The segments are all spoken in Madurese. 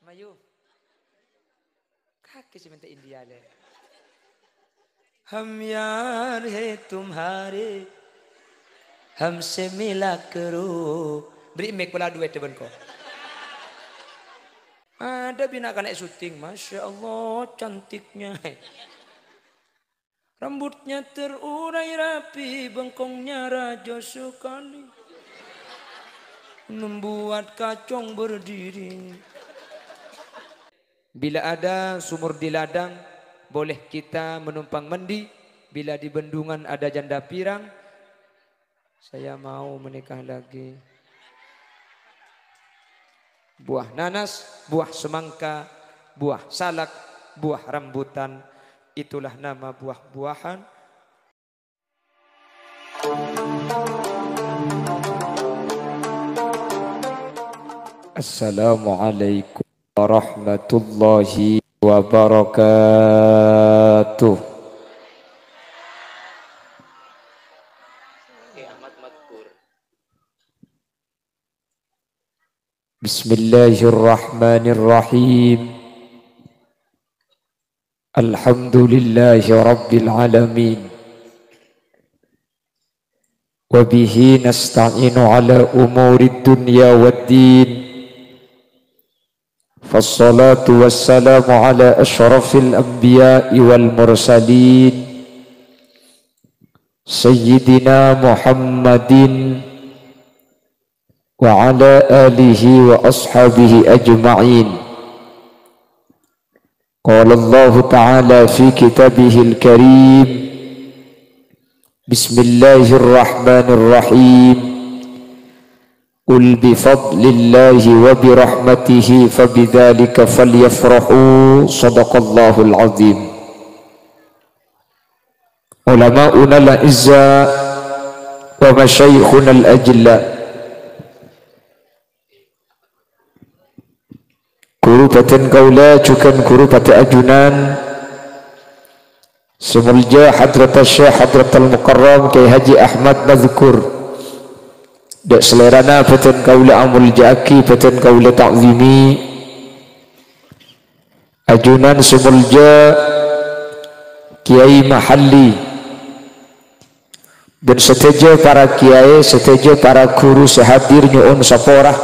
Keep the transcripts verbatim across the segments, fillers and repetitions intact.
Mayu. Kakè sè mènta India, lè. Hum yaar hai tumhare, humse mila karo. Beri mic pola duet deh, bengko. Ada bina kana syuting, Masya Allah, cantiknya. Rambutnya terurai rapi, bengkongnya raja sekali. Membuat kacong berdiri. Bila ada sumur di ladang, boleh kita menumpang mandi. Bila di bendungan ada janda pirang, saya mau menikah lagi. Buah nanas, buah semangka, buah salak, buah rambutan, itulah nama buah-buahan. Assalamualaikum warahmatullahi wabarakatuh. Bismillahirrahmanirrahim. Alhamdulillahi rabbil alamin. Wa bihi nasta'inu ala umurid dunya waddin. Fassalatu wassalamu ala asyrafil anbiya'i wal mursalin, Sayyidina Muhammadin wa ala alihi wa ashabihi ajma'in. Qala Allahu ta'ala fi kitabihil karim, Bismillahirrahmanirrahim. Qul bi fadlillahi wa bi rahmatihi fa bidzalika falyafrahu. Shadaqallahul azim. Ulama'unal a'izza wa masyayikhunal ajilla. Ghuru bhâdhân kaulâ jhughân ghuru padâ ajunan sè molja Hadratus Syekh Hadratul Mukarram Kyai Haji Ahmad Mazkur. Dâ' salèrana bhâdhân kaulâ amolja'aghi, bhâdhân kaulâ ta'zimi. Ajunan sè molja Kyai Mahalli, bân sadhâjâ para kyai, sadhâjâ para ghuru sè hadir nyo'on sapora.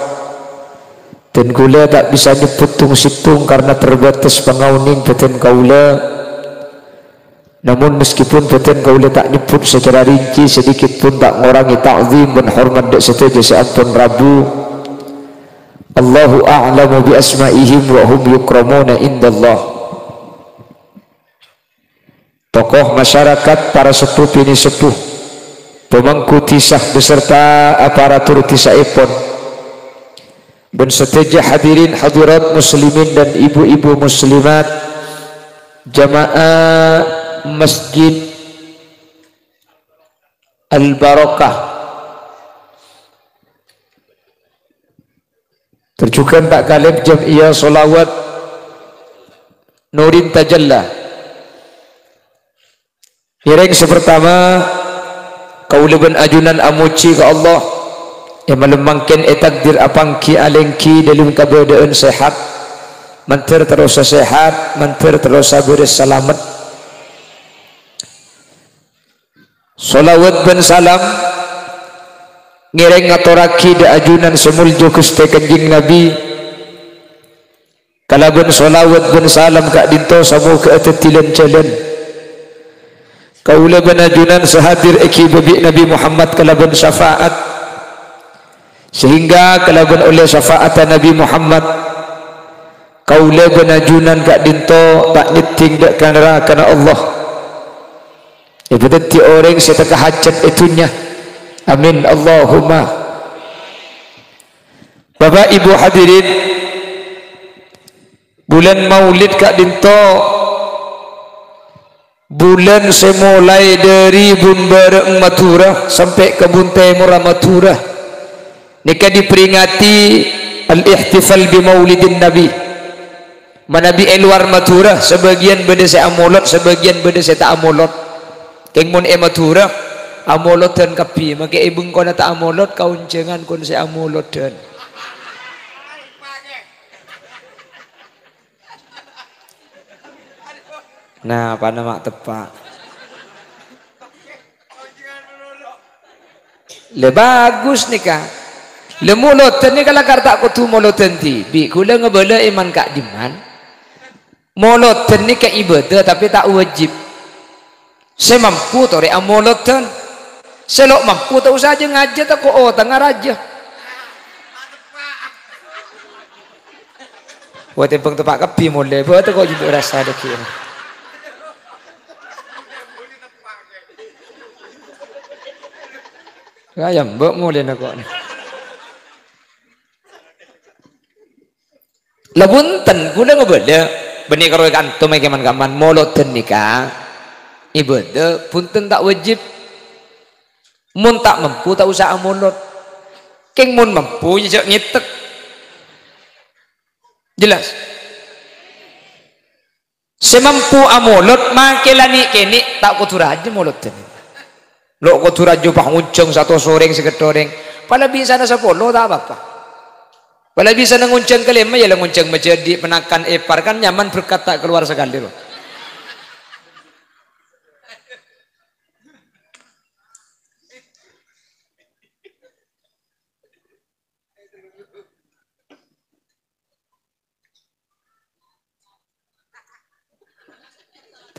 Dân kaulâ ta' bisa nyebbhut tong-sèttong karna terbatas pangaonèng bhâdhân kaulâ. Namun, meskipun bhâdhân kaulâ ta' nyebbhut sacara rinci, sedikit pun ta' ngorangè ta'zim bân hormat dâ' sadhâjâ sè ampon rabu. Allahu a'lamu bi asma'ihim wa hum yukramuna indallah. Tokoh masyarakat, para seppo binè' seppo, pamangku dhisa beserta aparatur dhisaèpon, bân sadhâjâ hadirin hadirat muslimin dan ibu-ibu muslimat, jamaah Masjid Al-Barakah. Terjugan ta' kalèp jam'iyah sholawat Nurin Tajalla. Ngèrèng sè partama, kaulâ bân ajunan amojhi ka Allah, è malem mangkèn ètakdir apangghi alèngghi dâlem kabâdâ'ân sehat, mandhâr terrosa sehat, mandhâr terrosa bherrâs salamet. Sholawat bân salam ngèrèng ngatorraghi dâ' ajunan sè molja Ghustè Kanjeng Nabi, kalabân sholawat bân salam ka'dinto samoghâ adhâddhi lan-jhâlân. Kaulâ bân ajunan sè hadir èghibâ bi' Nabi Muhammad kalabân syafaat, sehingga kalabân ollè syafaatta Nabi Muhammad, kaulâ bân ajunan ka'dinto ta' nyeddhing dâ' ka narakana Allah. Èpadhâddhi orèng sè tekka hajhât è dhunnya. Amin, Allahumma. Bapak Ibu hadirin, bulân Maulid ka'dinto bulân sè molaè dâri bun bârâ'eng Madhurâ sampè' ka bun tèmorra Madhurâ. Nèka diperingati al-ihtifal bi Maulidin Nabi. Manabi è lowar Madhurâ, sabâgiyân bâdâ sè amolod, sabâgiyân bâdâ sè ta' amolod. Kèng mon è Madhurâ, amolodhân kabbhi. Makè è bengkona ta' amolod, kaonjhângan kon sè amolodhân. Nah, pana ma' teppa'. Lè, bagus nèka. Lè, molodhân nèka lakar ta' kodhu molodhân dhibi'. Ghulâ ngabâlâ è man ka'dimman. Molodhân nèka ibâdâ, tapè ta' wajib. Sè mampu torè amolodhân. Sè lo' mampu ta' osa ajâ ngajâ, tako' otangnga rajâ. Wah, tèmbhâng teppa' kabbhi molè. Bâ' tako' jhundu' rassa dhâggi'. Kaya mbok molèna kok. La bhunten, ghulâ ngabâlâ. Bânnè karo antum è kèman-kèman, molodhân nèka ibâdâ, bhunten ta' wajib. Mon ta' mampu, ta' osa amolod. Kèng mon mampu, ya jhâ' ngètek. Jelas? Sè mampu amolod, makè la nè'-kènè', ta' kodhu rajâ molodhân. Lo' kodhu rajâ pas ngonjhâng satos orèng, sèket orèng. Pala bisana sapolo, ta' apa-apa. Pala bisana ngonjhâng kalèma, ya la ngonjhâng majâdi', ponakan, èpar, kan nyaman berkat ta' kalowar sakalè, lo.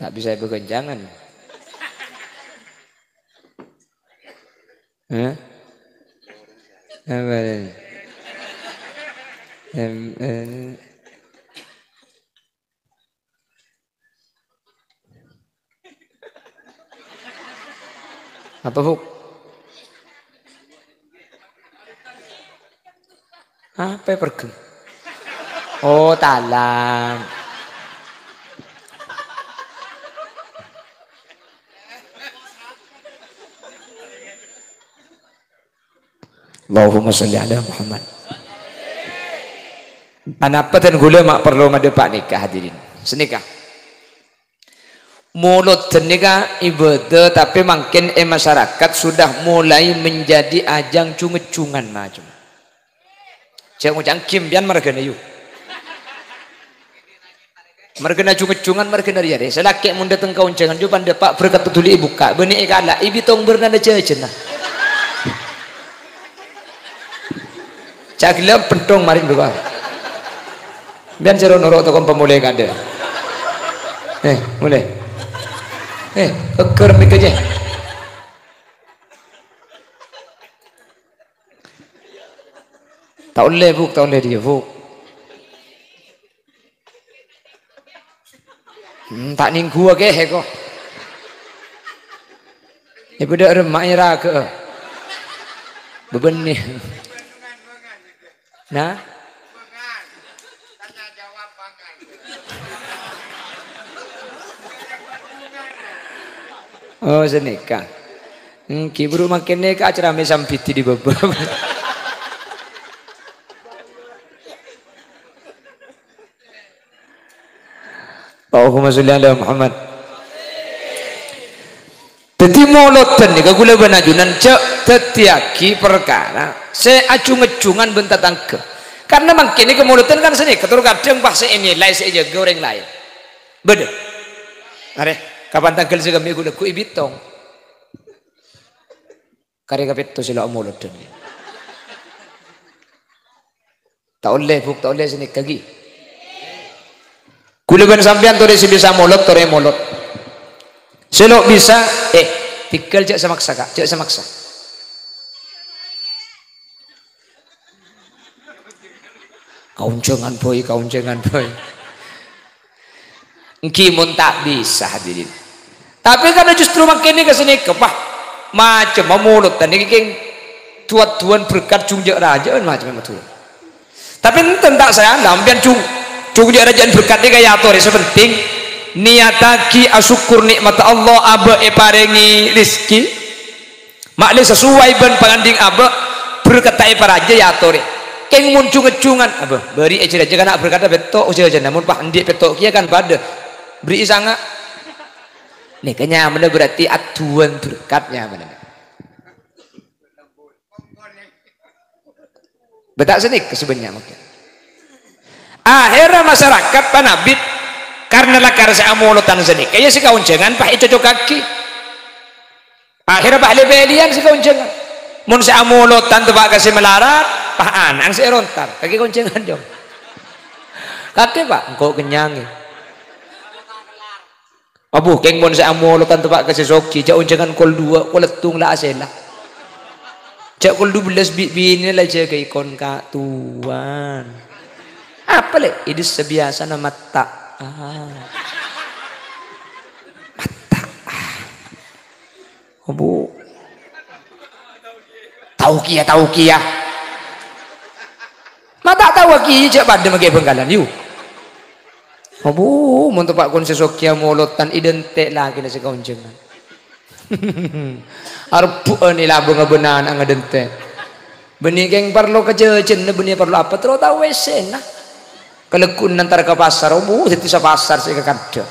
Ta' bisa èpaghâncangan. Hah? Apa ini? Em, eh. Apa, Bu'? Apa ya, pergeng? Oh, talam. Allahumma sholli ala Muhammad. Anapa dhân ghulâ ma' parlo madhâpa' nèka, hadirin? Sanèka. Molodhân nèka ibâdâ, tapè mangkèn è masyarakat sudah mulai menjadi ajang cung-ngèjungan, macem. Jhâ' ngoca' ghi' empèyan marghâna, yu. Marghâna cung-ngèjungan, marghâna rèya rè. Sè lakè' mon dâteng ka onjhângan, jhâ' pan dâpa' berkat dhuli èbukka'. Bânnè èkala', èbitong bârnana jhâjhâna. Ca' ghellâ' pentong marè bâbâ. Bi'en sè ro-noro' toko pamolè kadâ'. Eh, molè. Eh, eger mèkka jè. Ta' ollè, Bu', ta' ollè dhiyâ, Bu'. Hmm, ta' nèngghuwâ kèya, ko. È bâdâ remma'a raga'a. Bâbânnè. Nah? Oh, sanèka. Èngghi, buru mangkèn nèka acara mè' sambidi è bâbâ. Allahumma sholli ala Muhammad. Dhâddhi molodhân nèka ghulâ bân ajunan jhâ' dhâddhiyâghi parkara sè ajung-ngèjungan bân tatangghâ. Karna mangkèn nèka molodhân kan sanèka, terkadhâng pas sè ènilai, sè èjâgâ orèng laèn. Bâdâ. Arè, kapan tangghâl sè kemmè' ghulâ ghu èbitong. Karè kapètto sè lo' molodhân. Ta' ollè, Bu', ta' ollè sanèka, ghi. Ghulâ bân sampèyan torè sè bisa molod, torè molod. Sè lo' bisa, eh, tèngghâl jhâ' sè maksa, Ka', jhâ' sè maksa. Kaonjhângan, boy, kaonjhângan, boy. Èngghi mon ta' bisa, hadirin. Tapè karna justru mangkèn nèka sanèka, pas macemma molodhân nèka kèng du-adduwân berkat jhung jhâ' rajâ'ân macemma madhurâ. Tapè enten ta' salah, sampèyan jhung, jhung jhâ' rajâ'ân berkat nèka èyatorè sè penting. Niyataghi asokkor nè'matta Allah abâ' èparèngè rejhekkè. Ma'lè sasuwai bân pangandhing abâ', berkat ta' èparajâ èyatorè. Kèng mon jhung-ngèjhungan, abâ', bâri'è jhâ-rajâ kana' berkatta pètto', jhâ-rajâna mon pas andi' pètto' kèya kan padâ. Bâri'i sanga'. Nèka nyamana berarti adduwân berkat nyamana. Bâta' sanèka sè bânnya' mangkèn. Akhèrra masyarakat panabit Karna lakar sè amolodhân sanèka, ya sè kaonjhângan pas ècocokaghi. Akhèrra pas lè-pèlèyan sè kaonjhângan. Mon sè amolodhân teppa' ka sè malarat, pas ana'na sè èrontar. Kakè kaonjhângan, Jong. Kakè, Pak, engko' kennyang, ya. Abu, kèng mon sè amolodhân teppa' ka sè soghi, jhâ' onjhângan kol duwâ', kol sèttong la asèla. Jhâ' kol dubellâs bi' binè la jâgâi kon ka' towan. Apa, Lè'? Idis sabiyasana matta'. Ah. Matta'. Ah. Abu. Tauqiyah, tauqiyah. Matta' tauqiyah jhâ' padâ makè Bhângkalan, yu. Abu, mon teppa' kon sè soghi amolodhân, èdhânte' lakèna sè kaonjhângan. Arbu'ân è labângnga bânana ngadhânte'. Bânnè kèng parlo kajhâjhâna, bânnè parlo apa, terro tao essèna. Kalagghuna entar ka pasar, abu, dhâddhi sapasar sè èkakandhâ.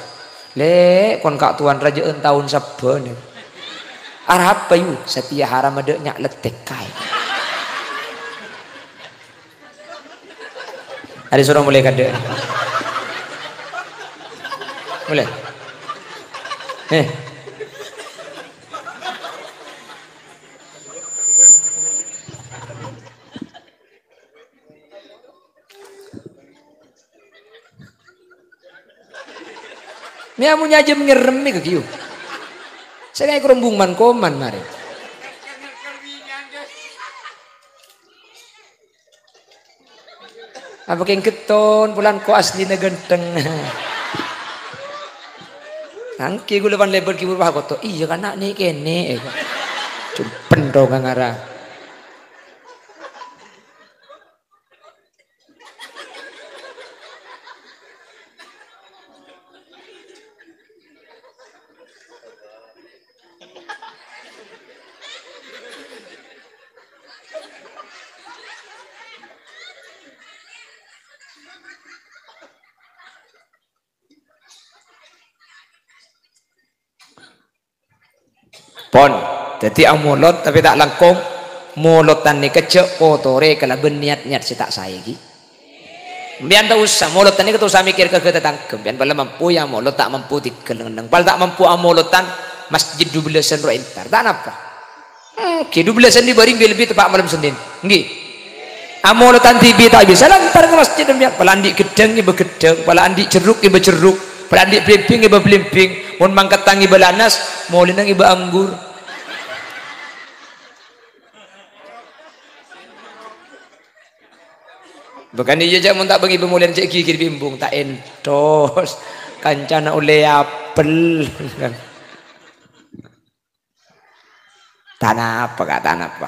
Lè', kon ka' towan rajâ'ân taon sabbhân. Arapa, yu? Satèya haram adâ' nya' lettèk kaè. Arè soro molè kadâ'. Molè. Eh. Mè' amonya jhâ' ngerrem è ghâghiyu. Sè kaè kerombong man-koman marè. Apa kèng ghetton, polana ko' asllina ghântheng. Nangkè ghulâ pan lèbât ghibur wah koto. Iyâ, kan na' nè'-kènè', eh. Jhumpen dong ngara. Pon, dhâddhi amolod tapè ta' langkong. Molodhân nèka jhâ' kotorè kalabân niyat-niyat sè ta' saè, ghi. Sampèyan ta' osa, molodhân nèka ta' osa mèkkèr ka ghâ-, tatangghâ. Sampèyan pala mampu ya amolod, ta' mampu tèghâl neng-enneng. Pala ta' mampu amolodhân, masjid dubellâsân ro entar. Ta' napa. Hmm, ghi dubellâsân dibâri' lebbi teppa' malem Sennèn. Ghi. Amolodhân dhibi' ta' bisa, lantar ka masjid sampèyan. Pala andi' ghedhâng, ngibâ ghedhâng. Pala andi' jerruk, ngibâ jerruk. Pala andi' blimbing, ngibâ blimbing. Mon mangkèt ngibâ lanas, molèna ngibâ anggur. Bâkana iyâ, jhâ' mon ta' bângibâ molèna cè' ghighir bimbung, ta' entos. Kancana ollè apel. Ta' napa, Ka', ta' napa.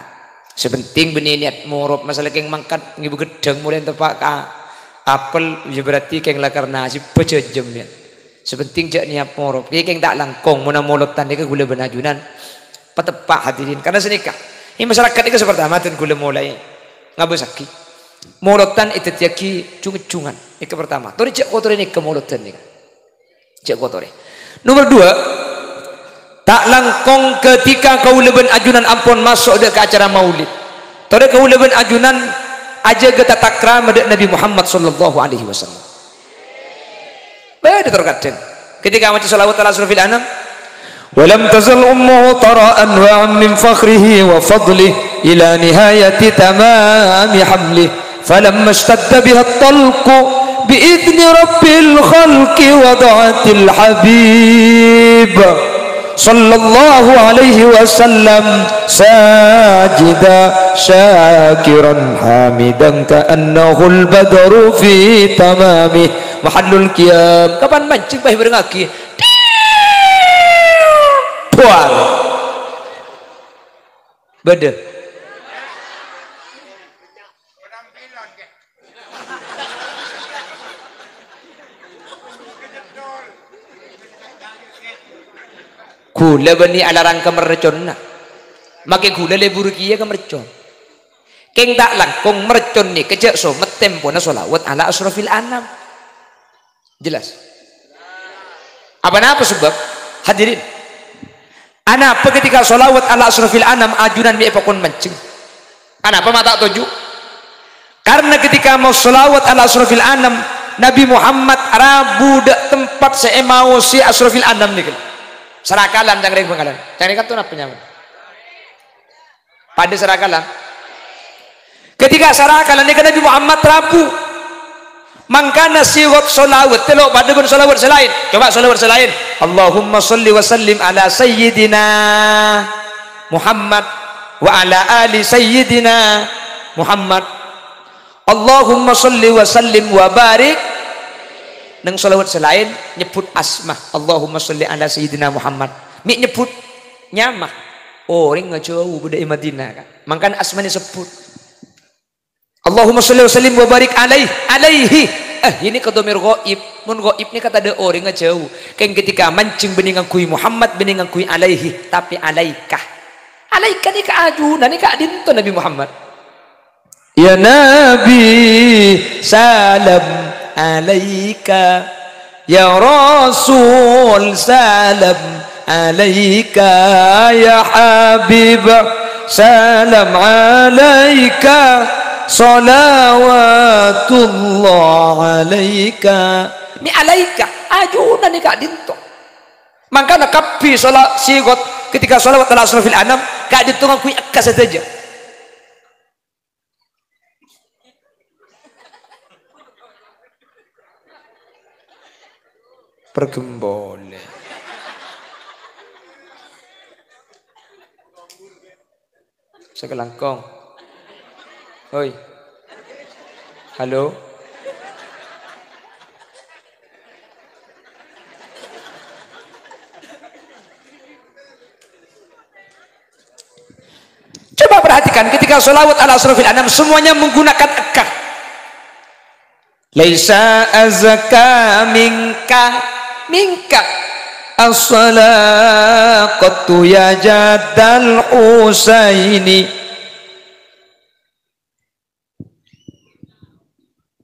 Sè pentèng bânnè niyat morop, masalah kèng mangkèt ngibâ ghedhâng molè teppa' ka apel, ya berarti kèng lakar nasib bâjâjâm, ya. Sè pentèng jhâ' niyat morop. Kèng ta' langkong, mon amolodhân nèka ghulâ bân ajunan pateppa', hadirin. Karna sanèka, è masyarakat nèka sè partama dhân ghulâ molaè ngabâsaghi. Molodhân èdhâddhiyâghi jung-ejjungan. Nèka partama. Torè jhâ' kotorè nèka molodhân nèka. Jhâ' kotorè. Nomor dua, ta' langkong ketika kaulâ bân ajunan ampon maso' dâ' ka acara maulid. Torè kaulâ bân ajunan ajâgâ tatakrama dâ' Nabi Muhammad sallallahu alaihi wasallam. Bâdâ tor kadhâng. Ketika maca shalawat ala asyrafil anam, "Wa lam tazal ummuhu tara'an wa min fakhrihi wa fadlihi ila nihayati tamami hamlihi." Falamma ishtadda biha at-talqu bi idzni rabbil khalqi wada'atil habib sallallahu alaihi wasallam sajida syakiran hamidan ka'annahul badru fi tamami mahallul qiyam. Kapan manjing pas bârengngaghi? Buar. Bâdâ. Ghulâ bânnè alarang ka merconna. Makè ghulâ lebur kèya ka mercon. Kèng ta' langkong mercon nèka jhâ' somet tempona shalawat ala asyrafil anam. Jelas? Apa napa sebab? Hadirin. Anapa ketika shalawat ala asyrafil anam ajunan mè' èpakon manjeng? Anapa ma' ta' toju'? Karna ketika mau shalawat ala asyrafil anam, Nabi Muhammad rabu dâ' tempat sè èmaosè Asyrafil Anam nèka. Sarakalan cangkèng Bhângkalan. Cangkèng kanto napa nyamana? Padâ sarakalan. Ketika sarakalan nèka Nabi Muhammad rabu. Mangkana sighat shalawat tèlo padâ bân shalawat sè laèn. Coba shalawat sè laèn. Allahumma shalli wa sallim ala sayyidina Muhammad wa ala ali sayyidina Muhammad. Allahumma shalli wa sallim wa barik. Neng shalawat sè laèn nyebbhut asma. Allahumma shalli ala sayyidina Muhammad. Mè' nyebbhut nyama. Orèng jhâu bâdâ è Madinah, Ka'. Mangkana asmana èsebbhut. Allahumma shalli wa sallim wa barik alaih, alaihi. Eh, ini ka dhamir ghaib. Mon ghaib nèka tadâ' orèng jhâu. Kèng ketika manjeng bânnè ngangghuy Muhammad, bânnè ngangghuy alaihi, tapè alaika. Alaika nèka ajunan, nèka ka'dinto Nabi Muhammad. Ya Nabi, salam alaika. Ya Rasul, salam alaika. Ya Habib, salam alaika. Shalawatullah alaika. Mè' alaika, ajunan nèka ka'dinto. Mangkana kabbhi shala-, sighat ketika shalawat ala asyrafil anam, ka'dinto ngangghuy akka sadhâjâ. Pergembole. Sakalangkong. Hoi. Halo. Coba perhatikan, ketika shalawat ala asyrafil anam, semuanya menggunakan akka. Laisa azka minka, minka. As-salaqatu ya jaddal Husaini.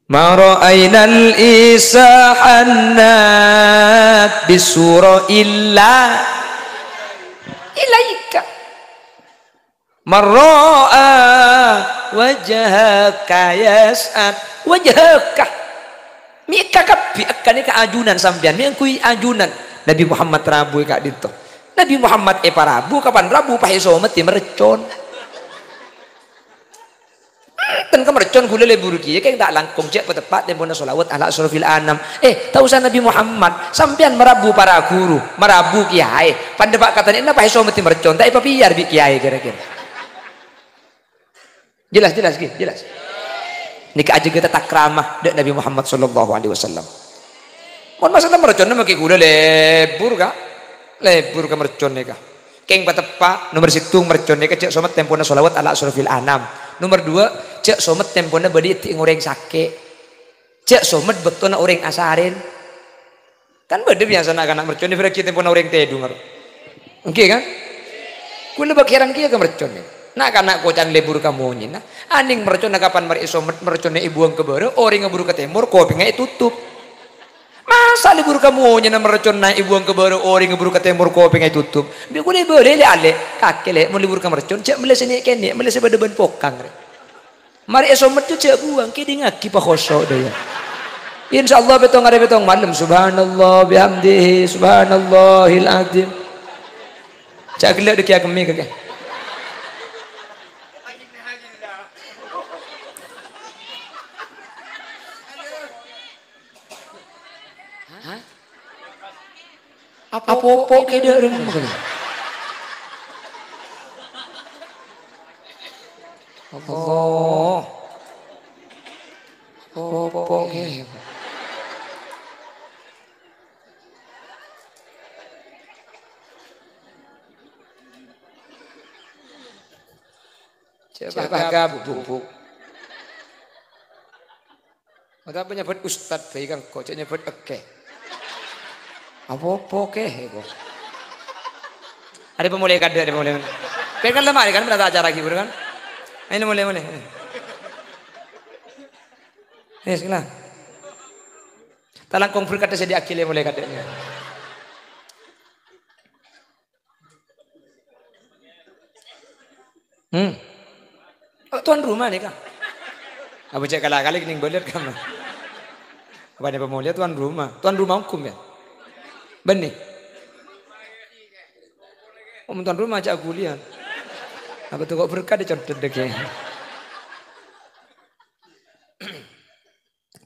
Ma ra'ainal isa hannat bisura illa ilaika. Marra'a wajhaka yas'ad wajhaka. Mè' ka kabbhi akka nèka ajunan sampèyan, mè' ngangghuy ajunan. Nabi Muhammad rabu è ka'dinto. Nabi Muhammad èparabu, kapan rabu pas èsomeddhi mercon. Enten ka mercon ghulâ lebur kèya, kèng ta' langkong jhâ' pateppa' tempona shalawat ala asyrafil anam. Eh, ta' osa Nabi Muhammad, sampèyan marabu para guru, marabu kèyaè. Pandeppa' katanya, napa èsomeddhi mercon, ta' èpapèyar bi' kèyaè kèra-kèra. Jelas, jelas, ghi, jelas. Nèka ajâgâ tata krama dâ' Nabi Muhammad sallallahu alaihi wasallam. Mon masalah merconna makè ghulâ lebur, Ka'. Lebur ka mercon nèka. Kèng pateppa', nomer sèttong mercon nèka jhâ' somet tempona shalawat ala asyrafil anam. Nomer duwâ', jhâ' somet tempona bâdâ è ḍi'na orèng sakè'. Jhâ' somet bâktona orèng asarèn. Kan bâdâ biyasana na'-kana' mercon èbhârâghi tempona orèng tèḍung, aro. Èngghi, kan? Ghulâ bâk hèran kèya ka mercon. Na'-kana' kocan lebur ka monyèna. Anèng merconna kapan marè èsomet merconna èbuwâng ka bârâ', orèngnga buru ka tèmor, kopèngnga ètotop. Masa lebur ka monyèna merconna èbuwâng ka bârâ', orèngnga buru ka tèmor, kopèngnga ètotop? Bi' ghulâ bâlâi lè'-alè', kakè lè', mon lebur ka mercon, jhâ' mellè sè nè'-kènè', mellè sè bâdâ bân pokang, rè. Marè èsomet jhâ' buwâng, kèḍingngaghi pakhoso' dâ' iyâ. Insyaallah pèttong arè pèttong malem, subhanallah bihamdihi, subhanallahil adzim. Jhâ' ghellâ' ḍâgghi' akemmè kakè. Hah? Apo-, apo-, kèḍâ' rèng. Allah. Apo-, apo-, kè. Coba bâgâ bubuk. Otabâ nyebut ustad bhâi kangko, jhâ' nyebut èkè. Apo-apo kè, èko. Arè pamolaè kaḍâ', arè pamolaè. Pèn kan lemari kan, berata acara ghibur kan. Ayo, molaè, molaè. Wis, kala. Ta' langkong berkat sè ḍâ' akhir molaè kaḍâ'. Hmm. Oh, tuan rumah nèka. Apa cè' kala-kala nèng bâlât kamu? Apa napa molja tuan rumah? Tuan rumah hukum ya? Bânnè. Om tuan rumah ajâ' ghuliyân. Apa tuh kok berkat dicondot dek ya?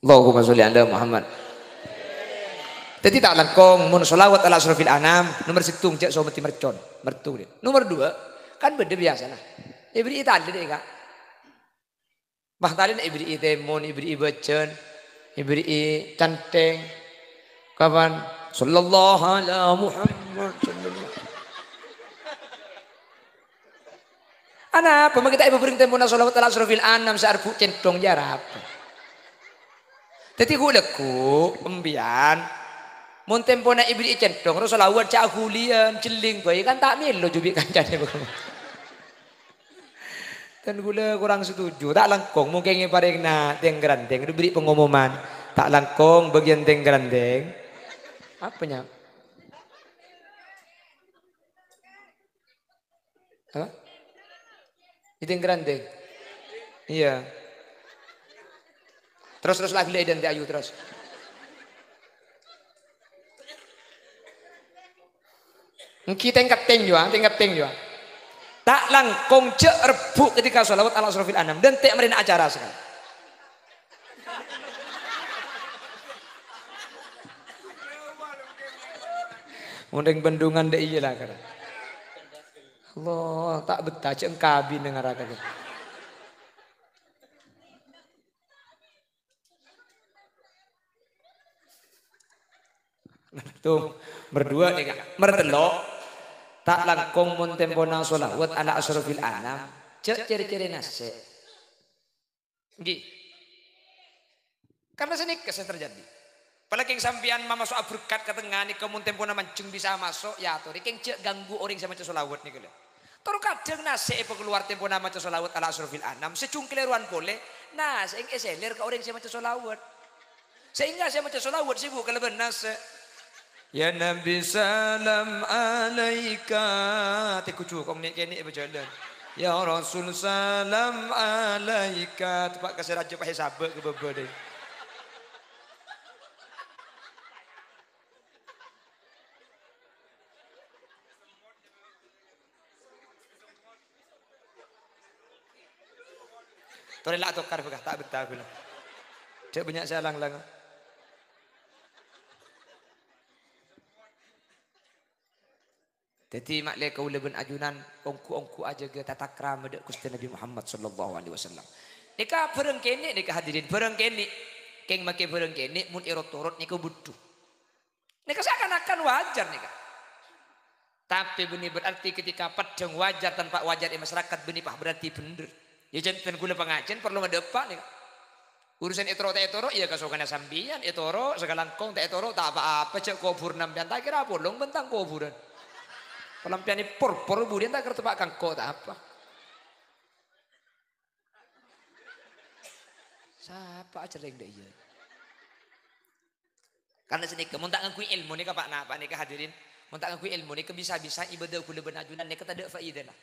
Allahumma sholli ala Muhammad. Dhâddhi ta' langkong mon sholawat ala asyrafil anam, nomer sèttong jhâ' somèttè mercon, mertu dia. Nomer dua, kan bâdâ biyasana. Èbèrri'i talè deh, Kak. Wah, talè èbèrri'i tèmon, èbèrri'i bâjân, èbèrri'i cantèng. Kapan? Sallallahu ala Muhammad, sallallahu. Anapa ma' kita èbâbâreng tèmpona sholawat ala asyrafil anam sè arbhu' cèntong jâ' arapa? Dhâddhi ghu-, lagghu', empèyan, mon tèmpona èbèrri'i cèntong, ro sholawat jhâ' aghuliyân, jhelling bhâi, kan ta' mèlo jubi' kancana bâkto. Dan ghulâ kurang setuju, ta' langkong, mon kèngèng parèngna tèng-ghrandèng, èbèrri' pengumuman, ta' langkong bâgiyân tèng-ghrandèng. Apa nya? Apa? Di tèng-ghrandèng. Iya. Terus, terus lagi lè' dan ayu terus. Ènggi tèng-katèng jhuwa, tèng-katèng jhuwa. Ta' langkong jhâ' arbhu' ketika sholawat ala asyrafil anam. Dan ta' marèna acara sekali. Mon tèng Bendungan dâ' iyâ la, kara. Allah, ta' bettah, jhâ' èngkabi neng araka. Tuh, berdua nih, Kak. Mertello', ta' langkong mon tèmpona sholawat ala asyrafil anam. Jhâ' cèr-cèrèna sè. Ngghi. Karena sanèka sè terjadi. Apalagi sampèyan mamaso'a berkat ka tengnga nèka mon tèmpona manjheng bisa maso', ya atorè kèng jhâ' ganggu orèng sè maca sholawat nèka lho. Tor kadhâng nasè' èpakalowar tèmpona maca sholawat ala asyrafil anam, sè jhung kalèrowan polè, nasè' èsèlèr ka orèng sè maca sholawat. Sehingga sè maca sholawat sibuk kalabân nasè'. Ya Nabi salam alaika. Tèghu jhukong nè'-kènè' bâjâlân. Ya Rasul salam alaika. Teppa' ka sè rajâ pahè sabâ' ka bâbâ deh. Torè la atokar bhâkal ta' bettah ghulâ. Jhâ' bânnya' sè alang-lang. Dhâddhi, ma'lè kaulâ bân ajunan ongghu-ongghu ajâgâ tatakrama dâ' Ghustè Nabbhi Muhammad sallallahu alaihi wasallam. Nèka bhârâng kènè' nèka, hadirin, bhârâng kènè'. Kèng makè bhârâng kènè' mon èro-torot nèka budhu. Nèka seakan-akan wajar nèka. Tapè bânnè berarti ketika peddhâng wajar tanpa wajar è masyarakat bânnè pas berarti bhendher. Ya, jhâ' bân ghulâ pangajhiyân parlo madâpa' nèka. Urusan ètoro' ta' ètoro', ya kasokanna sampèyan, ètoro' sakalangkong, ta' ètoro' ta' apa-apa, jhâ' kobhurrâ sampèyan, ta' kèra apolong bân tang kobhurân. Palampèyan èpor-por budhiyân ta' kèra teppa' ka engko' ta' apa. Sapa acerrèng dâ' iyâ? Karena sanèka, mon ta' ngangghuy èlmo nèka, pa'-napa' nèka, hadirin, mon ta' ngangghuy èlmo nèka, bisa-bisa ibadah ghulâ bân ajunan nèka tadâ' faidana.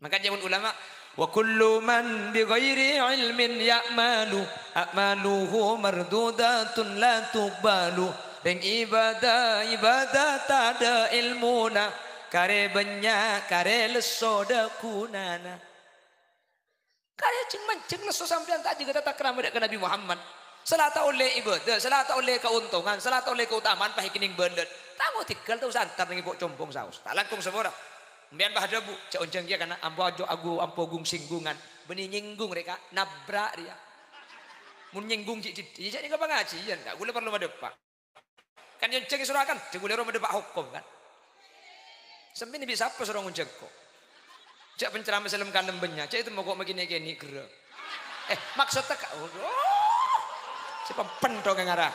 Maka jâwâb ulama, "Wa kullu man bi ghairi ilmin ya'malu, a'maluhu mardudatun la tuqbalu." Rèng ibadah, ibadah tadâ' èlmona, karè bânnya', karè lesso dâ' ghunana. Karè jhâng-manjhâng lesso sampèyan ta' jâgâ tatakrama dâ' ka Nabbhi Muhammad. Sala ta' ollè ibadah, sala ta' ollè kaontongan, sala ta' ollè kaotamaan, pas èkennèng bâlât. Tamo tèghâl tao santar nèng èpo' combong saos. Ta' langkong sapora. Sampèyan pas adhâbu, jhâ' onjhâng kèya kana ampo ajo agu ampo gung-sènggungan. Bânnè nyènggung rèka, nabrak rèya. Mon nyènggung jhi'-jhiddhi, jhâ' nèka pangajhiyân, ta' ghulâ parlo madâpa'. Kan nyonjhâng èsoro'akan, dhi ghulâ ro madâpa' hokom, kan. Sampèyan bi' sapa soro ngonjhâng ko'? Jhâ' penceramah sè lem-kalem bânnya', jhâ' ètemmo ko' makè nè'-kènè' ghârâ. Eh, maksodda ka-, waduh. Sè pempèn dong ngara.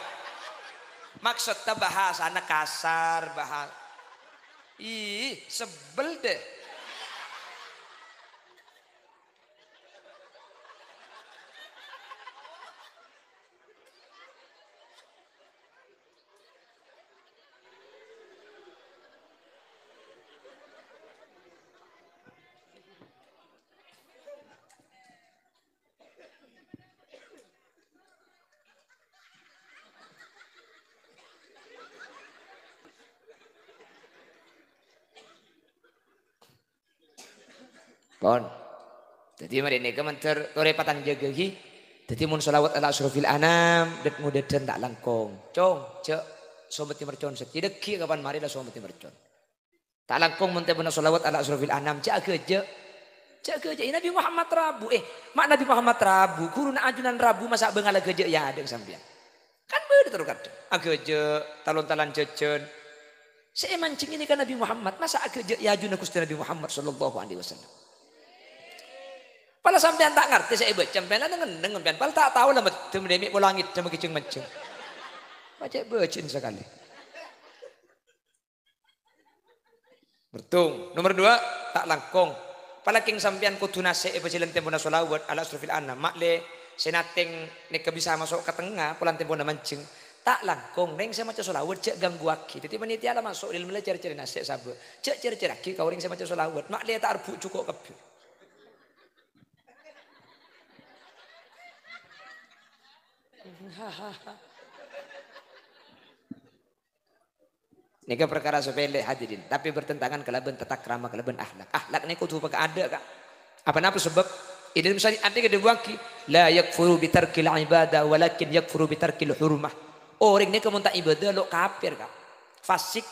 Maksodda bahasana kasar, baha-, ih, sebel deh. Pon. Dhâddhi marè nèka mandhâr torè patang jâgâghi. Dhâddhi mon shalawat ala asyrafil anam, dhât-ngodhâdhân ta' langkong. Cong, jhâ' sombhâttè mercon, sè dhâggi' kapan marè la sombhâttè mercon. Ta' langkong mon tempona shalawat ala asyrafil anam, jhâ' aghâjâ'. Jhâ' aghâjâ'. Iyâ Nabi Muhammad rabu, eh, ma' Nabi Muhammad rabu, ghuruna ajunan rabu, masa' bângal aghâjâ' è adâ'na sampèyan. Kan bâdâ terro kadhâng. Aghâjâ', talon-talon jhâjhân. Sè èmanjheng ghânèka Nabi Muhammad, masa' aghâjâ' è ajuna Ghustè Nabi Muhammad sallallahu alaihi wasallam. Pala sampèyan ta' ngartè sè èbâca, sampèyan la neng-enneng sampèyan, pala ta' tao la meddem, demi pola ngèddhâ makèjhâng-manjhâng. Pajhât bâji'na sakalè. Bertung. Nomor dua, ta' langkong. Apalagi sampèyan kodhu nasè' è pajhâlân tempona shalawat ala asyrafil anam. Ma'lè sè natèng nèka bisa maso' ka tengnga polana tempona manjheng. Ta' langkong, rèng sè maca shalawat jhâ' gangguwaghi. Dhâddhi panitia la maso' lil mele cèr-cèr nasè' sabâ'. Jhâ' cèr-cèrraghi ka orèng sè maca shalawat. Ma'lè ta' arbu' jhuko' kabbhi. Nèka parkara sepele, hadirin, tapè bertentangan kalabân tata krama, kalabân akhlak. Akhlak nèka kodhu pakaadâ', Ka'. Apa napa sebab? È dâlem syariat nèka èdhâbuwaghi, "La yakfuru bi tarkil ibadah, walakin yakfuru bi tarkil hurmah." Orèng nèka mon ta' ibadah, lo' kafir, Ka'. Fasik.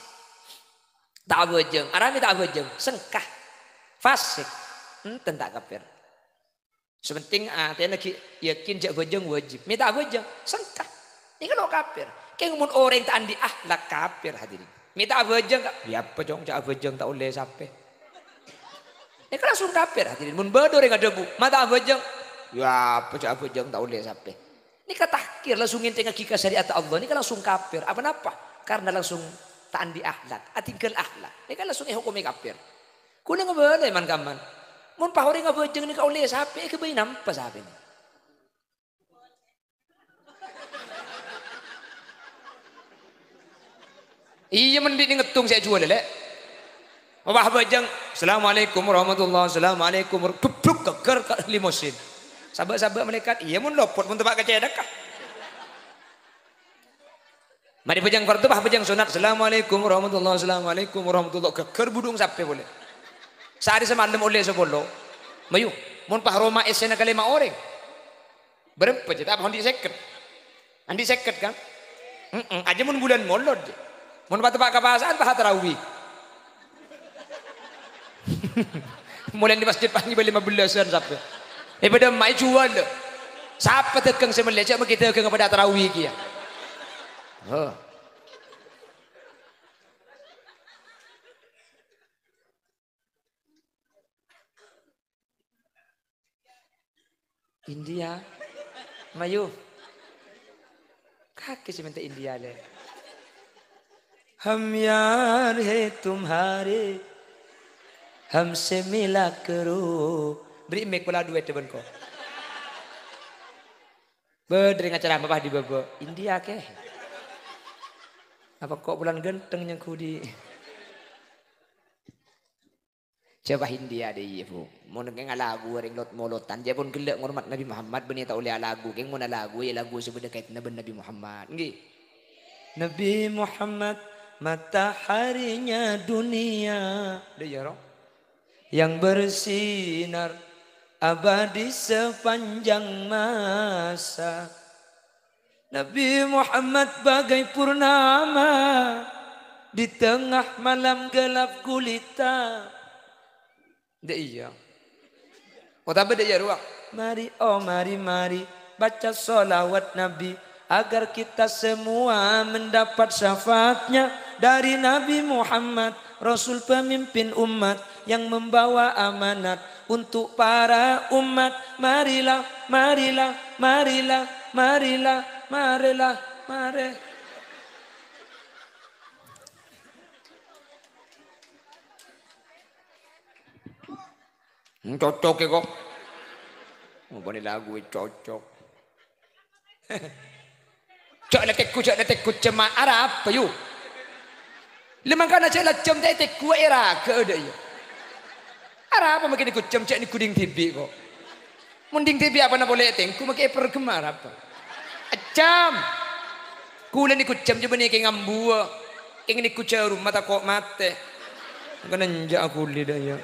Ta' abhâjâng. Arapa mè' ta' abhâjâng? Sengka. Fasik. Enten ta' kafir. Sè pentèng atèna ghi' yakin jhâ' abhâjâng wajib. Mè' ta' abhâjâng, sengka. Nèka lo' kafir. Kèng mon orèng ta' andi' akhlak, kafir, hadirin. Mè' ta' abhâjâng, Ka', "Yâ apa, Cong, jhâ' abhâjâng ta' ollè sapè." Nèka langsung kafir, hadirin. Mon bâdâ orèng adhâbu, "Ma' ta' abhâjâng?" "Yâ apa, jhâ' abhâjâng ta' ollè sapè." Nèka tahkir, langsung ngèntèngngaghi ka syariat Allah. Nèka langsung kafir. Apa napa? Karena langsung ta' andi' akhlak, atinggal akhlak. Nèka langsung èhokomè kafir. Kaulâ ngabâlâ, man-kamman. Mon pas orèng abhâjâng nèka ollè sapè, èghâbây napa sapèna? Iyâ, mon andi' nèng ngèttong sè èjhuwâl, Lè'. Mon pas abhâjâng, "Assalamualaikum warahmatullah, assalamualaikum war-," geblok ghâgghâr ka limosin. Sabâ'-sabâ' malaèkat, iyâ, mon lopot, mon teppa' ka cèthakka. Marè bhâjâng fardhu, pas bhâjâng sunat, "Assalamualaikum warahmatullah, assalamualaikum warahmatullah." Ghâgghâr budhung sapè polè. Saarè samalem ollè sapolo. Mayu, mon pas roma èssèna kalèma orèng. Bârâmpa, jhâ', ta' andi' sèket? Andi' sèket, kan? Heeh, ajâ mon bulân molod, jhâ'. Mon pas teppa' ka pasa'an, pas tarawih. Molaè di masjid pas nyèbâ lima belasan sapè. Eh, padâ emma'a èjhuwâl. Sapa dhâghâng sè mellè, jhâ' maghi dhâghângnga padâ tarawih kèya. Hah. India. Mayu. Kakè sè mènta India, Lè'. "Hum yaar hai tumhare, humse mila karo." Bherri' mic pola duwâ' è bân ko. Bâdâ rèng acara apa di bâbâ? India kè. Apa ko' bulân ghântheng nyangghudi? Jhâ' pas India dâ' iyâ, Bu. Mon kèng alagu orèng lot-molotan, jhâ' pon ghellâ' ngormat Nabi Muhammad, bânnè ta' ollè alagu. Kèng mon alagu, yâ lagu sè bâdâ kaètanna bân Nabi Muhammad. Ngghi. Nabi Muhammad, mataharinya dunia. Dâ' iyâ, ro? Yang bersinar abadi sepanjang masa. Nabi Muhammad bagai purnama di tengah malam gelap gulita. Dâ' iyâ. Otabâ dâ' iyâ rowa. Mari, oh mari, mari, baca sholawat Nabi, agar kita semua mendapat syafaatnya dari Nabi Muhammad, Rasul pemimpin umat yang membawa amanat untuk para umat. Marilah, marilah, marilah, marilah, marilah, mari. Hmm, cocok è ko'. Apa nè lagu cocok? Jhâ' la tèngghu, jhâ' la tèngghu, cemma arapa, yu? Lè mangkana jhâ' la cem ta' ètèngghu, èraghâ dâ' iyâ. Arapa makè nèngghu cem, jhâ' nèngghu ding dhibi' ko'. Mon ding dhibi' apana polè ètèngghu, makè èperghem arapa? Ajâm. Kulâ nèngghu cem jhâ' bânnè kèng ambuwâ. Kèng nèngghu jhârum, ma' tako' matè. Kenenja' kulâ dâ' iyâ.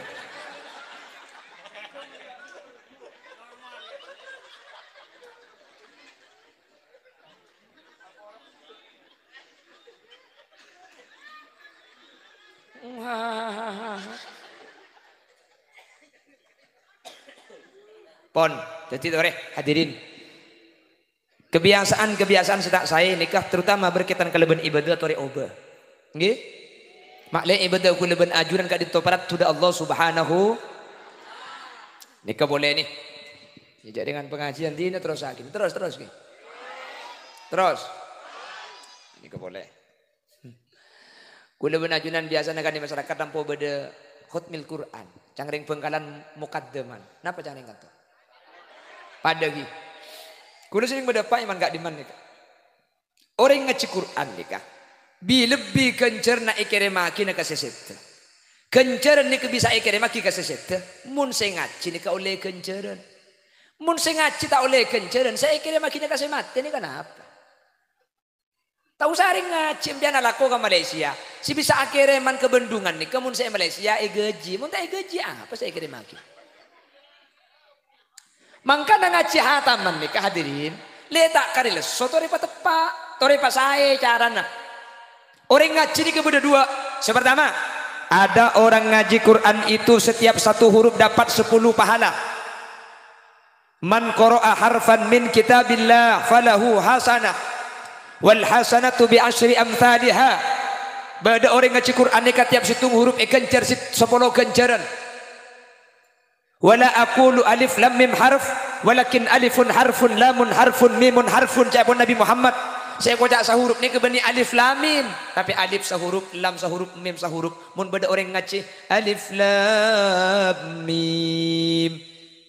Pon, dhâddhi torè, hadirin. Kebiasaan-kebiasaan sè ta' saè nèka terutama berkaitan kalabân ibadah torè obâ. Ngghi? Ma'lè ibadah kaulâ bân ajunan ka'dinto parat dhu dâ' Allah Subhanahu. Nèka polè nè. Jhâ' dengan pengajian dina terros lagi. Terros, terros, ngghi. Terros. Nèka polè. Kaulâ bân ajunan biyasana kan è masyarakat ampo bâdâ khotmil Qur'an. Ca'na rèng Bangkalan mukaddaman. Napa ca'na rèng kanto? Padâ ghi. Kaulâ serrèng bâdâ pa' èman ka'dimman nèka. Orèng ngajhi Qur'an nèka, bi-, lebbi ghânjhârânna èkèrèmmaghina ka sè sèdhâ. Ghânjhârân nèka bisa èkèrèmmaghi ka sè sèdhâ, mon sè ngajhi nèka ollè ghânjhârân. Mon sè ngajhi ta' ollè ghânjhârân, sè èkèrèmmaghina ka sè matè nèka napa? Ta' osa rèng ngajhi, empèyan alako ka Malaysia. Sè bisa akèrèman ka Bendungan nèka mon sè Malaysia èghâji. Mon ta' èghâji, apa sè èkèrèmmaghi? Mangkana ngajhi hataman nèka, hadirin, lè ta' karè lesso torè pateppa', torè pasaè carana. Orèng ngajhi nèka bâdâ duwâ'. Sè partama, ada orang ngaji Quran itu setiap satu huruf dapat sepuluh pahala. "Man qara'a harfan min kitabillah falahu hasanah, wal hasanatu bi asyri amthaliha." Bâdâ orèng ngajhi Qur'an nèka tiap sèttong huruf èghânjhâr sit-, sapolo ghânjhârân. "Wa la aqulu alif lam mim harf, walakin alifun harfun, lamun harfun, mimun harfun," ca'èpon Nabi Muhammad. Sè èkoca' sahurup nèka bânnè alif lam mim, tapè alif sahurup, lam sahurup, mim sahurup. Mon bâdâ orèng ngajhi alif lam mim,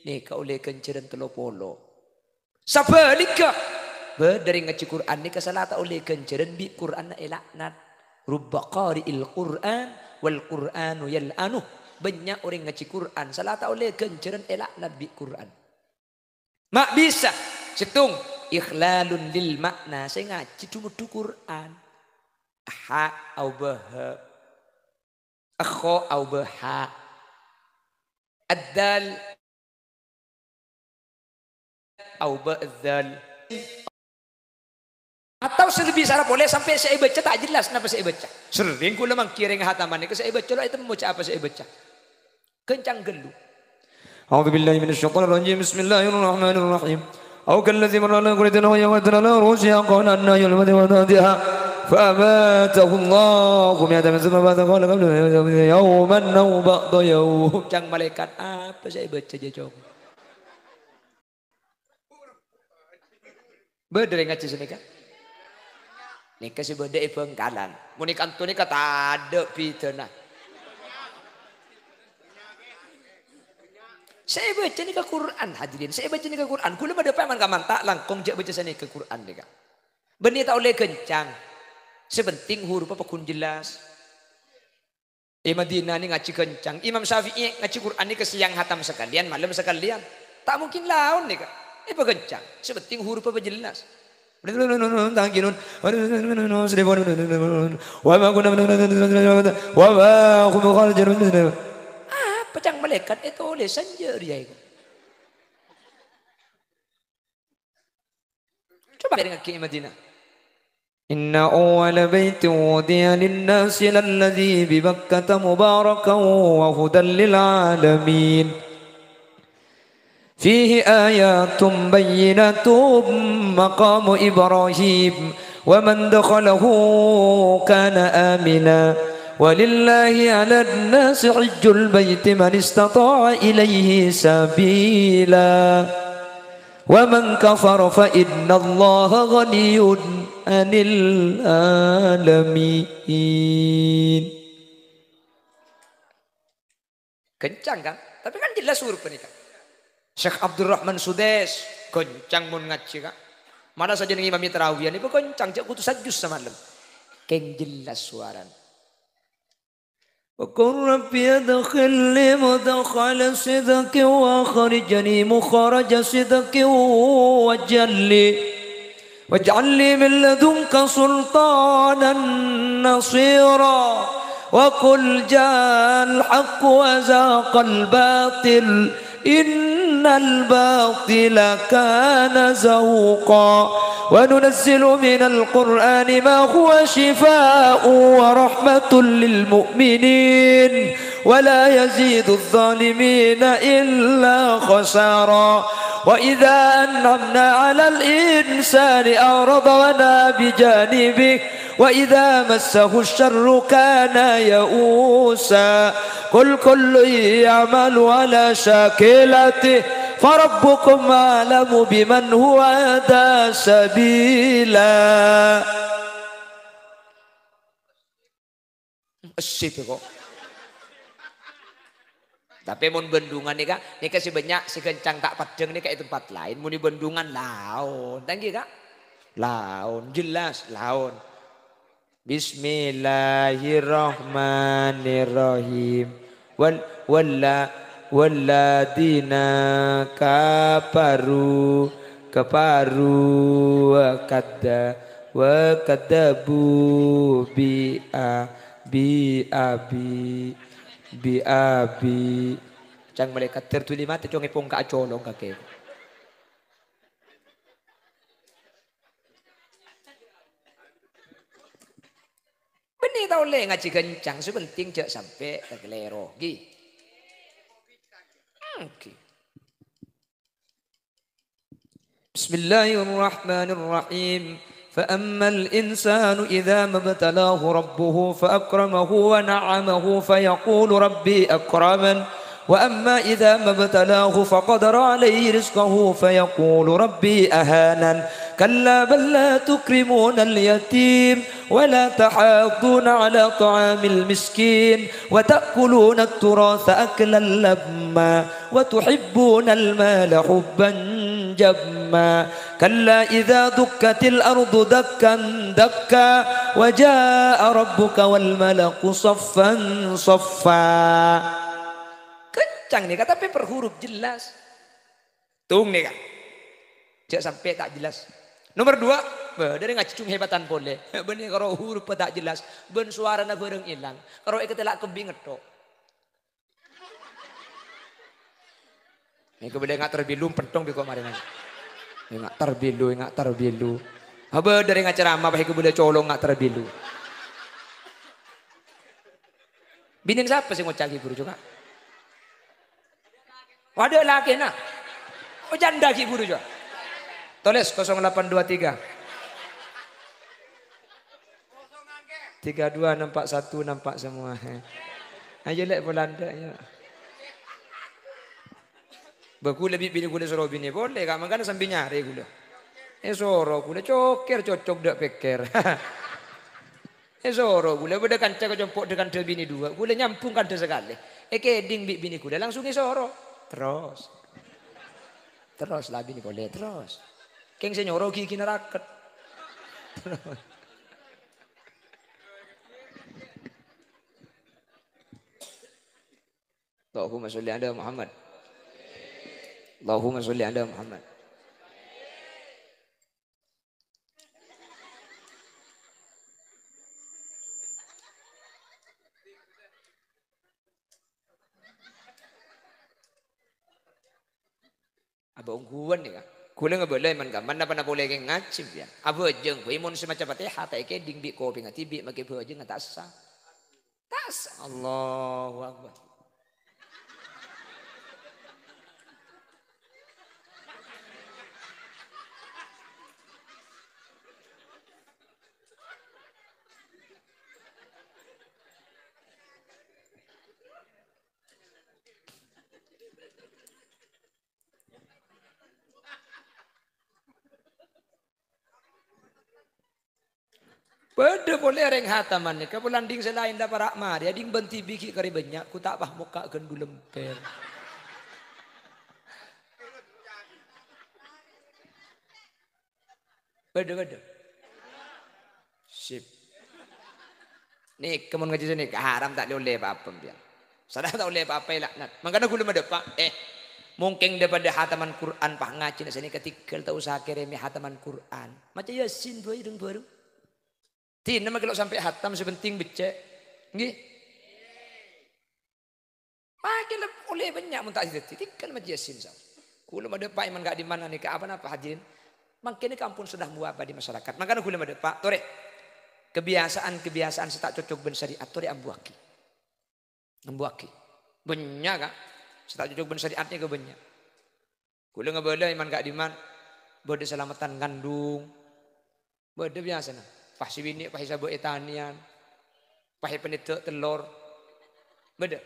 nèka ollè ghânjhârân tello polo. Sabhâligghâ, bâdâ rèng ngajhi Qur'an nèka sala ta' ollè ghânjhârân bi' Qur'anna èla'nat. "Rubba qari'il Qur'an wal Qur'anu yal'anuh." Bânnya' orèng ngajhi Qur'an sala ta' ollè ghânjhârân èla'nat bi' Qur'an. Ma' bisa, sèttong, ikhlalun lil ma'na, sè ngajhi dhu-meddhu Qur'an. Ha aobâ ha. Akho aobâ ha. Ad-dal aobâ ad-dal. Atau sè lebbi sara polè sampè' sè èbâca ta' jelas napa sè èbâca. Serrèng kaulâ mangghi rèng hataman nèka sè èbâca lo' ètemmo ca' apa sè èbâca. Ghâncang ghâllu. A'udzubillahi minasyaitonirrajim. Bismillahirrahmanirrahim. Aw kalladzi marra ala qaryatin wa hiya khawiyatun ala urusyiha qala anna yuhyi hadhihi Allahu ba'da mawtiha fa amatahullahu mi'ata 'amin tsumma ba'athahu qala kam labithta? Qala yauman aw ba'dha yaum. Ca'na malaèkat, apa sè èbâca jâ, Cong? Bâdâ rèng ngajhi sanèka? Nèka sè bâdâ è Bangkalan. Mon è kanto nèka tadâ' bhidhâna. Sè èbâca nèka Qur'an, hadirin. Sè èbâca nèka Qur'an. Kaulâ madâpa' man-, ka-, manta' langkong jâ' bâca sanèka Qur'an nèka. Bânnè ta' ollè ghâncang. Sè penting hurupa pagghun jelas. È Madinah nè ngajhi ghâncang. Imam Syafi'i ngajhi Qur'an nèka sèyang hatam sakalèyan, malem sakalèyan. Ta' mungkin laon nèka. Èpaghâncang. Sè penting hurupa pajelas. Apa ca'na malaèkat ètolèsan jârèya? Coba dengngaghi è Madinah. Inna awwala baitin wudi'a lin-nasi lalladzi bi Bakkata mubarakan wa hudan lil alamin. Fihi ayatun bayyinatun maqamu Ibrahim wa man dakhalahu kana amina. Walillahi 'alan-nasi hajjul baiti man istata'a ilaihi sabila. Wa man kafara fa innallaha ghaniyyun 'anil 'alamin. Ghâncang, kan? Tapè kan jelas hurup panèka. Syekh Abdurrahman Sudes, ghâncang mon ngajhi, kan? Mala sajân ngimami tarawiyan, èpaghâncang, jâ' kodhu sajus samalem. Kèng jelas sowarana. وقل رب أدخلني مدخل صدق وأخرجني مخرج صدق واجعل لي، واجعل لي من لدنك سلطانا نصيرا. وقل جاء الحق وزهق الباطل إن الباطل كان زهوقا. وننزل من القرآن ما هو شفاء ورحمة للمؤمنين ولا يزيد الظالمين إلا خسارا. وإذا أنعمنا على الإنسان أعرض ونأى بجانبه وإذا مسه الشر كان يئوسا. قل كل يعمل على شاكلته فربكم أعلم بمن هو أهدى سبيلا. Sip, kok. Tapè mon bendungan nèka, nèka sè bânnya' sè ghâncang ta' peddhâng nèka è tempat laèn. Mon è bendungan laon, ta' ènggi, Ka'? Laon, jelas laon. Bismillahirrahmanirrahim. Wal-, walla-, walladzina kafaru, kafaru wa kadza-, wa kadzabu bi a-, bi abi-, bi abi-. Ca'na malaèkat, "Ter duli matè, cong, èpongka'a colong kakè." Bânnè ta' ollè ngajhi ghâncang, sè penting jhâ' sampè' kalèro, ghi. Hmm, ghi. Bismillahirrahmanirrahim. فأما الإنسان إذا ما ابتلاه ربه فأكرمه ونعمه فيقول ربي أكرمن. وأما إذا ما ابتلاه فقدر عليه رزقه فيقول ربي أهانن. كلا بل لا تكرمون اليتيم ولا تحاضون على طعام المسكين وتأكلون التراث أكلا لما وتحبون المال حبا جما كلا إذا دكت الأرض دكا دكا وجاء ربك والملك صفا صفا. Ghâncang nèka, tapè per huruf jelas. Tung nèka. Jhâ' sampè' ta' jelas. Nomer dua, bâ, dâri ngajhi cung hebatan polè. Bânnè karo huruf ta' jelas, bân sowarana bhârâng èlang. Karo èkatèla' kembi ngetthok. Ènga' bâlâ ènga' terbilu, pentong bi' ko' marèna. Ènga' terbilu, ènga' terbilu. Abâ dâri ngacaramah, pas ènga' bâlâ colong ènga' terbilu. Binèna sapa sè ngoca' ghi' buru, coba? Waduh, lakèna. Oh, janda ghi' buru, coba. Tolès kosong delapan dua tiga. Tiga dua nampak satu, nampak semua. Ayo, Lè', Polanda, ayo. Bâ, ghulâ bi' binè ghulâ soro binè polè, Ka', mangkana sambi nyarè ghulâ. Èsoro ghulâ, cokèr cocok dâ' pèkkèr. Èsoro ghulâ, bâdâ kanca kacompo' dâ-kandhâ binè duwâ', ghulâ nyambung kandhâ sakalè. Èkèdhing bi' binè ghulâ, langsung èsoro. Terros. Terros la binè polè, terros. Kèng sè nyoro ghigina rakèt. Terros. Allahumma sholli ala Muhammad. Allahumma sholli ala Muhammad. Abâ ongghuwân nèka. Ghulâ ngabâlâ è man-kamman napa-napa polè kèng ngajhi, ya. Abhâjâng bhâi mon sè maca Fatihah ta' èkèdhing bi' kopèngnga dhibi' makè bhâjângnga ta' essa. Ta' essa. Allahu Akbar. Padâ polè orèng hataman nèka, polana dhing sè laèn la para' marè, dhing bân dhibi' ghi' karè bânnya', ghu ta' pas mokka' ghândhu lèmpèr. Padâ, padâ. Sip. Nèka mon ngajhi sanèka haram, ta' ollè pa-apa, sampèyan. Sara ta' ollè pa-apa, èlaknat. Mangkana ghulâ madâpa', eh, mongkèng dâ-padâ hataman Qur'an, pas ngajhina sanèka tèghâl ta' osa kèrèmè hataman Qur'an. Maca Yasin bhâi rèng-bhâreng. Dina makè lo' sampè' hatam, sè penting beccè'. Ngghi? Makè lep-, ollè bânnya' mon ta' dhâddhi, tèghâl maca Yasin, saos. Ghulâ madâpa' è man ka'dimma nèka, apa-napa, hadirin. Mangkèn nèka ampon sudah muwabah di masyarakat. Mangkana ghulâ madâpa', torè. Kebiasaan-kebiasaan sè ta' cocok bân syariat, torè ambuwâghi. Ngembuwâghi. Bânnya', Ka'. Sè ta' cocok bân syariat nèka bânnya'. Kaulâ ngabâlâ è man ka'dimman, bâdâ salameddhân ngandung. Bâdâ biyasana. Pas sè binè', pas èsabâ' ètanèyan. Pas èpanèddhâ' tellor. Bâdâ.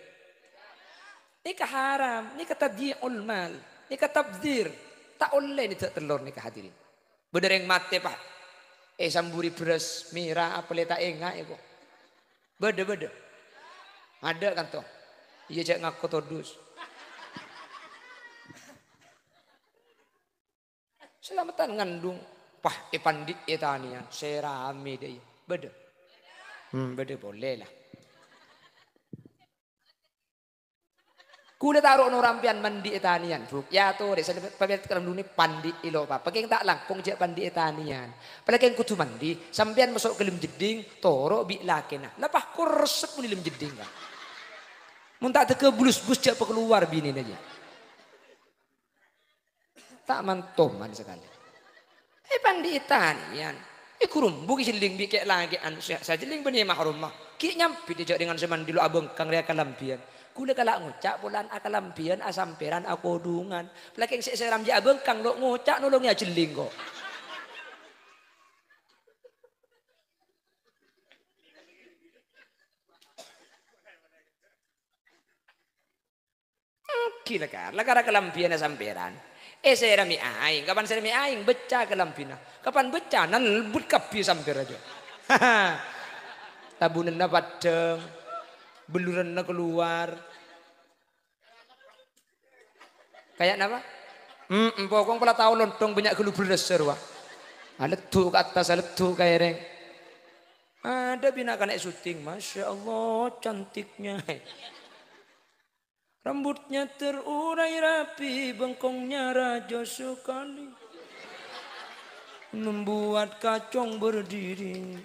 Nèka haram, nèka tadyi'ul mal, nèka tabdzir. Ta' ollè nèddhâ' tellor nèka, hadirin. Bâdâ rèng matè, Pak. Èsamburi bherrâs mèra, apolè ta' enga' è ko. Bâdâ, bâdâ. Adâ' kanto. Iyâ, jhâ' ngako todus. Salameddhân ngandung, pas èpandi' ètanèyan, sè ramè dâ' iyâ. Bâdâ? Hmm, bâdâ polè la. Kaulâ ta' ro' noro' sampèyan mandi ètanèyan, Bu. Yâ, torè, sè pamèt ka lem dunnya pandi' èlo apa. Pakèng ta' langkong jhâ' pandi' ètanèyan. Palakèng kodhu mandi, sampèyan maso' ka lem jeddhing, toro' bi' lakèna. La pas korsep mon è lem jeddhing, Ka'. Mon ta' dâgghâ bulus-bus jhâ' pakalowar binèna jiyâ. Ta' mantoman sakalè. È pandi' ètanèyan. È ghurumbuk è jhelling bi' kè'-lakè'an sè, sè jhelling bânnè mahromma. Ghi' nyambit è jhâ' rèngan sè mandi lo' abângkang rè akalambhiyân. Kaulâ kala' ngoca' polana akalambhiyân, asampèran, akodhungan. Palakèng sè èsèram jhâ' abângkang lo' ngoca' nolongè ajhelling ko'. Ènggi lakar, lakar kalambhiyânna sampèran. Èsèrami aèng, kapan sèrami aèng, beccâ kalambhina. Kapan beccâ, nalbut kabbhi sampèr ajâ. Tabunanna paddhâng, belluranna kalowar. Kaya napa? Hmm, empokong pola tao lontong bânnya' ghâllu bherrâssa rowa. Aleddu ka attas, aleddu ka èrèng. Ada bina kana' syuting, Masya Allah, cantiknya. Rambutnya terurai rapi, bengkongnya raja sekali. Membuat kacong berdiri.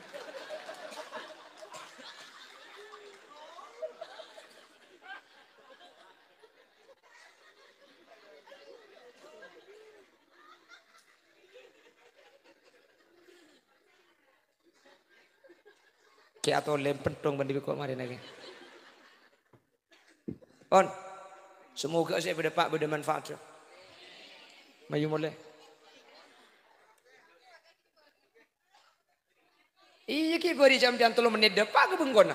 Kè atolè penthong bân dhibi' ko' marèna kè. Pon. Semoga sè bâdâ pa' bâdâ manfaat. Mayu molè. Iyâ, ghi' bâri' sampèyan tello mennit dâpa' ka bengkona.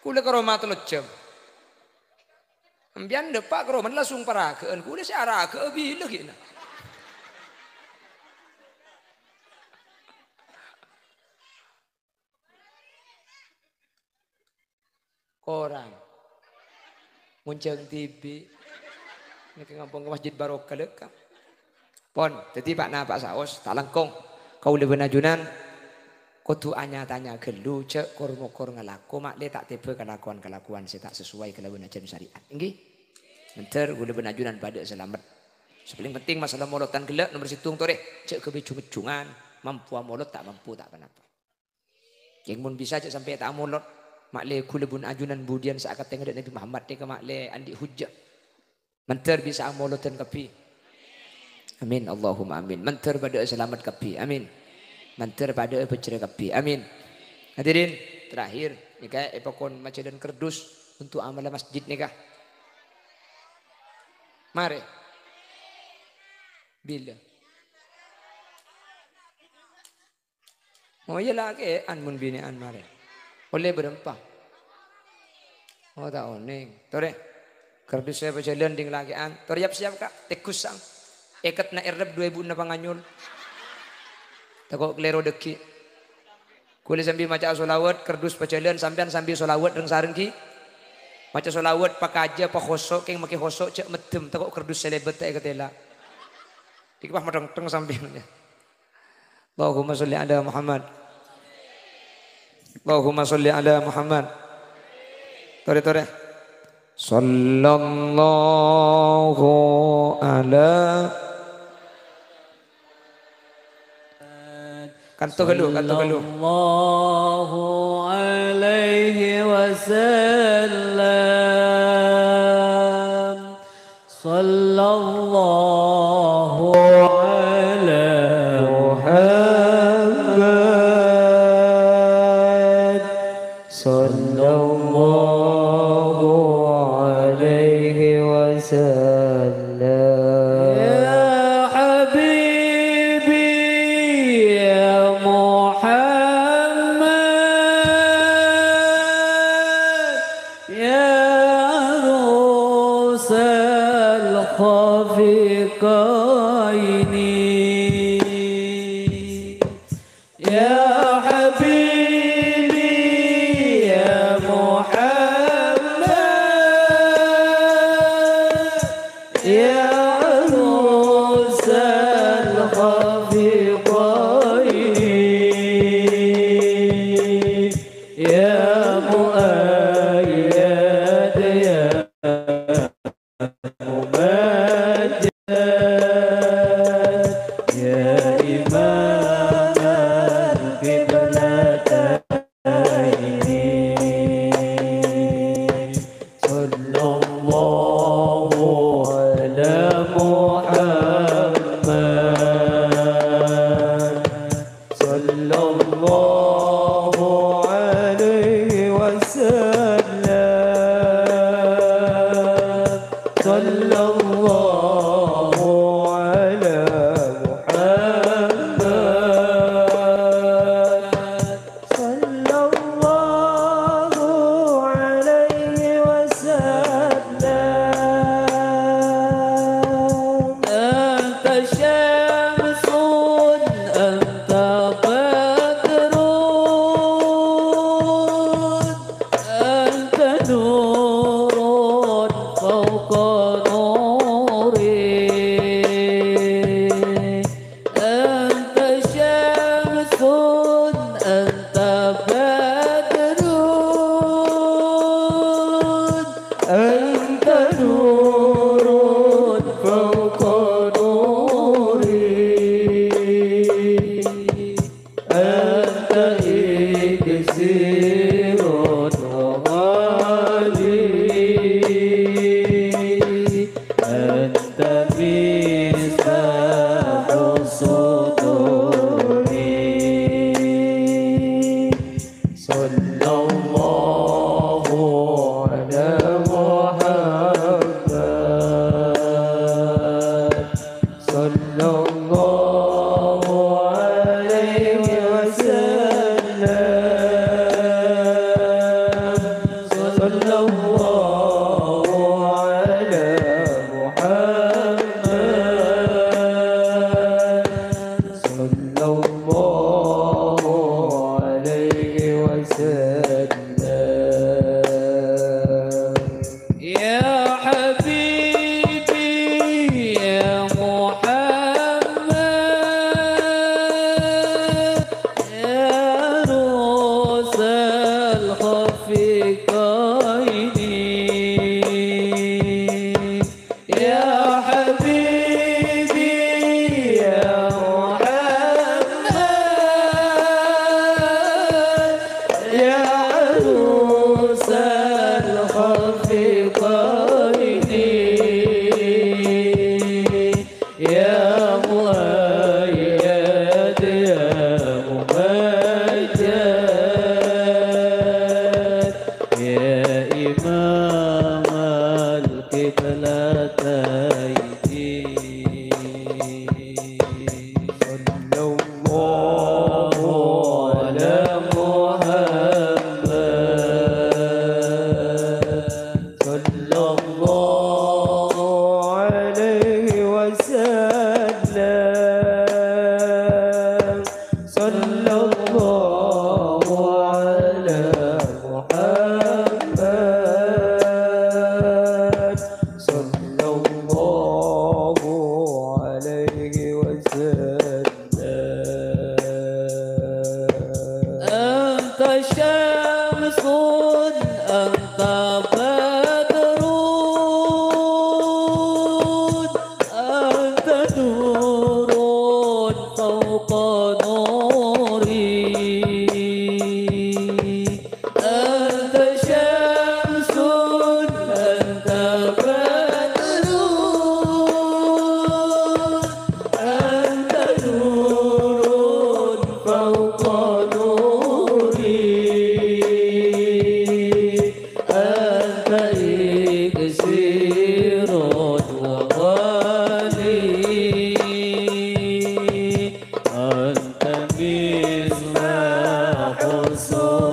Kaulâ ka roma tello jam. Sampèyan dâpa' ka roma langsung paraghâ'ân. Kaulâ sè araghâ'â bilâ ghi'na. Korang. Ngonjhâng dhibi'. Nèka ngampong ka Masjid Barokah lè, Ka'. Pon, dhâddhi pa' napa' saos, ta' langkong. Kaulâ bân ajunan kodhu nya-tanya ghâllu, jhâ' kor-mokor ngalako, ma'lè ta' tèbâ kalakowan-kalakowan sè ta' sesuai kalabân ajhân syariat. Ènggi? Mandhâr kaulâ bân ajunan padâ salamet. Sè palèng penting masalah molodhân ghellâ' nomer sèttong torè, jhâ' ghâbây jung-ejjungan, mampowa molod ta' mampo ta' ponapa. Kèng mon bisa jhâ' sampè' ta' amolod. Ma'lè kaulâ bân ajunan budiyân sè akantèngnga dâ' Nabbhi Muhammad nèka ma'lè andi' hujjah. Mandhâr bisa amolodhân kabbhi. Amin, Allahumma amin. Mandhâr padâ'â salamet kabbhi. Amin. Mandhâr padâ'â bhâjhrâ kabbhi. Amin. Hadirin, terakhir, nèka èpakon majhâlân kardus untuk amalla masjid nèka. Marè. Bilâ? Oh iyâ, lakè'an mon binè'an marè. Ollè bârâmpa? Oh, ta' onèng. Torè. Kardus sè pajhâlân dhing lakè'an. Torè yap-siyap, Ka'. Tèghus sa'am. Èkètna èrrep dhu èbu enna' panganyol. Tako' kalèro dhâggi'. Kaulâ sambi maca'a sholawat, kardus pajhâlân, sampèyan sambi sholawat reng-sareng ghi. Maca sholawat, pakajâ, pakhoso', kèng makè khoso', jhâ' meddhem. Tako' kardus sè lèbât ta' èkatèla'. Dhika pas madhengdheng sampèyan. Allahumma sholli ala Muhammad. Allahumma sholli ala Muhammad. Torè, torè. Sallallahu ala. Kanto ghâllu, kanto ghâllu. Sallallahu alaihi wasallam. Sallallahu ala Muhammad. Sallallahu يا حبيبي يا محمد، يا عروس الخفيقين، يا مؤيد يا ممجد، يا إمام القبلتين. صلى الله على محمد، صلى الله عليه وسلم، صلى الله على محمد، صلى الله عليه وسلم. أنت شمس، أنت بدر، أنت نور فوق نوري. أنت شمس، أنت بدر، أنت نور فوق نوري. أنت إكسير غالي، أنت مصباح الصدور. صلى الله على محمد، صلى الله عليه وسلم، صلى الله على محمد، صلى الله عليه وسلم. يا حبيبي يا محمد، يا روس الخفيقين، يا حبيبي يا محمد، يا عروس الخفيقين، يا مؤيد يا ممجد، يا إمام القبلتين. صلى الله على محمد، صلى الله عليه وسلم، صلى الله على محمد، صلى الله عليه وسلم. أنت شمس، أنت بدر، أنت نور فوق نوري. أنت شمس، أنت بدر، أنت نور فوق نوري، أنت إكسير غالي، أنت مصباح الصدور.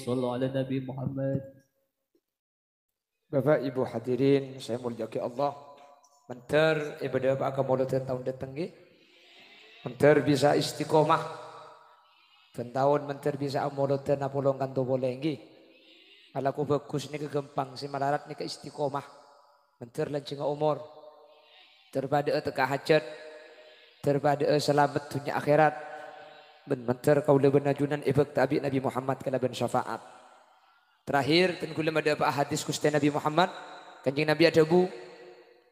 صلوا على النبي محمد. Bapak, Ibu, hadirin saya muliakan Allah. Mandhâr èpadhâpa'a ka molodhân taon dâteng, ghi. Mandhâr bisa istiqomah. Bân taon mandhâr bisa amolodhân apolong kanto polè, ghi. Alako bhâghus nèka ghâmpang, sè malarat nèka istiqomah. Mandhâr lanjhângnga omor. Mandhâr padhâ'â tekka hajhât. Mandhâr padhâ'â salamet dhunnya akhèrat. Bân mandhâr kaulâ bân ajunan èbhâkta bi' Nabi Muhammad kalabân syafaat. Terakhir, dhân kaulâ madhâpa'a hadis Ghustè Nabi Muhammad. Kanjeng Nabi adhâbu,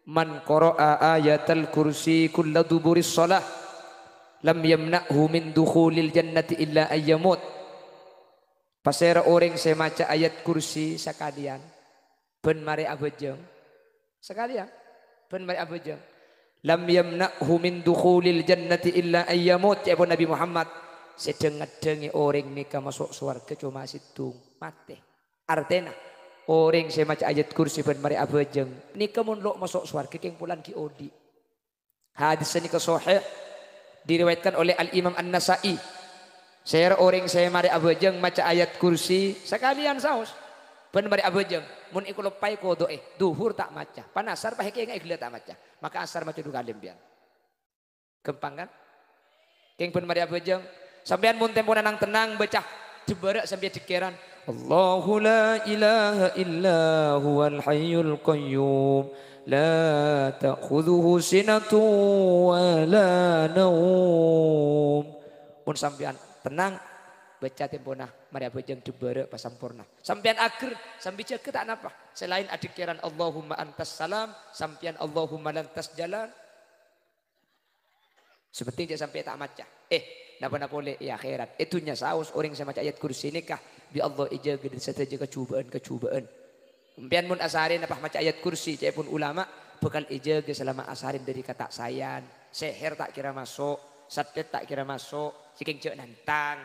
"Man qara'a ayatal kursi kulla duburis shalah, lam yamna'hu min dukhulil jannati illa ayyamut." Pasèra orèng sè maca ayat kursi sakalèyan bân marè abhâjâng? Sakalèyan bân marè abhâjâng. "Lam yamna'hu min dukhulil jannati illa ayyamut," ca'èpon Nabi Muhammad, "sè dhâng-ngèddhângè orèng nèka maso' sowarghâ coma sèttong, matè." Artèna, orèng sè maca ayat kursi bân marè abhâjâng, nèka mon lo' maso' sowarghâ kèng polana ghi' odi'. Hadis nèka sahih, diriwayatkan oleh Al-Imam An-Nasa'i. Sèra orèng sè marè abhâjâng maca ayat kursi, sakalèyan saos. Bân marè abhâjâng, mon èkaloppaè kodo'è, dhuhur ta' maca, pan asar pas èkènga'è ghellâ' ta' maca. Maka asar maca du kalè sampèyan. Ghâmpang, kan? Kèng bân marè abhâjâng. Sampèyan mon tempona nang-tennang, bâca jembhârâ' sampèyan dhikkiran. "Allahu la ilaha illa huwal hayyul qayyum, la ta'khudzuhu sinatun wa la naum." Mon sampèyan tennang, bâca tempona marè abhâjâng jembhârâ' pasamporna. Sampèyan ager, sambi jâgâ ta' napa. Sè laèn adhikkiran, "Allahumma antas salam," sampèyan, "Allahumma lantas jalan." Sè pentèng jhâ' sampè' ta' maca. Eh, napa-napa polè è akhèrat. È dhunnya saos orèng sè maca ayat kursi nèka bi' Allah èjâgâ dâri sadhâjâ kajhubâ'ân-kajhubâ'ân. Sampèyan mon asarèn napa maca ayat kursi, ca'èpon ulama, bhâkal èjâgâ salama asarèn dâri kata' saèyan. Sèhèr ta' kèra maso', satdhât ta' kèra maso', sè kèng jhâ' nantang.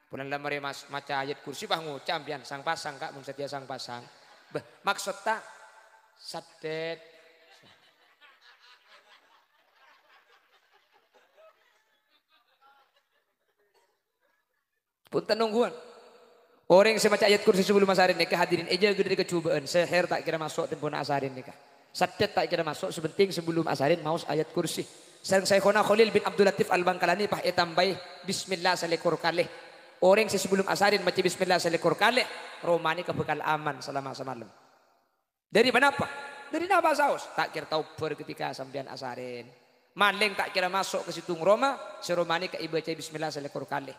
Polana la marè mas-, maca ayat kursi, pas ngoca' sampèyan, "Sang-pasang, Ka', mon satèya sang-pasang." Bâh, maksodda satdhât. Ponten nongghuwân. Orèng sè maca ayat kursi sabellunna asarèn nèka, hadirin, èjâgâ dâri kajhubâ'ân. Sèhèr ta' kèra maso' tempona asarèn nèka. Satdhât ta' kèra maso', sè pentèng sabellunna asarèn maos ayat kursi. Sareng Syaikhona Khalil bin Abdul Latif Al-Bangkalani pas ètambâi bismillah salèkor kalè. Orèng sè sabellunna asarèn maca bismillah salèkor kalè, romana nèka bhâkal aman salama samalem. Dâri ponapa? Dâri napa saos? Ta' kèra taobhâr ketika sampèyan asarèn. Malèng ta' kèra maso' ka sèttong roma, sè roma nèka èbâcaè bismillah salèkor kalè.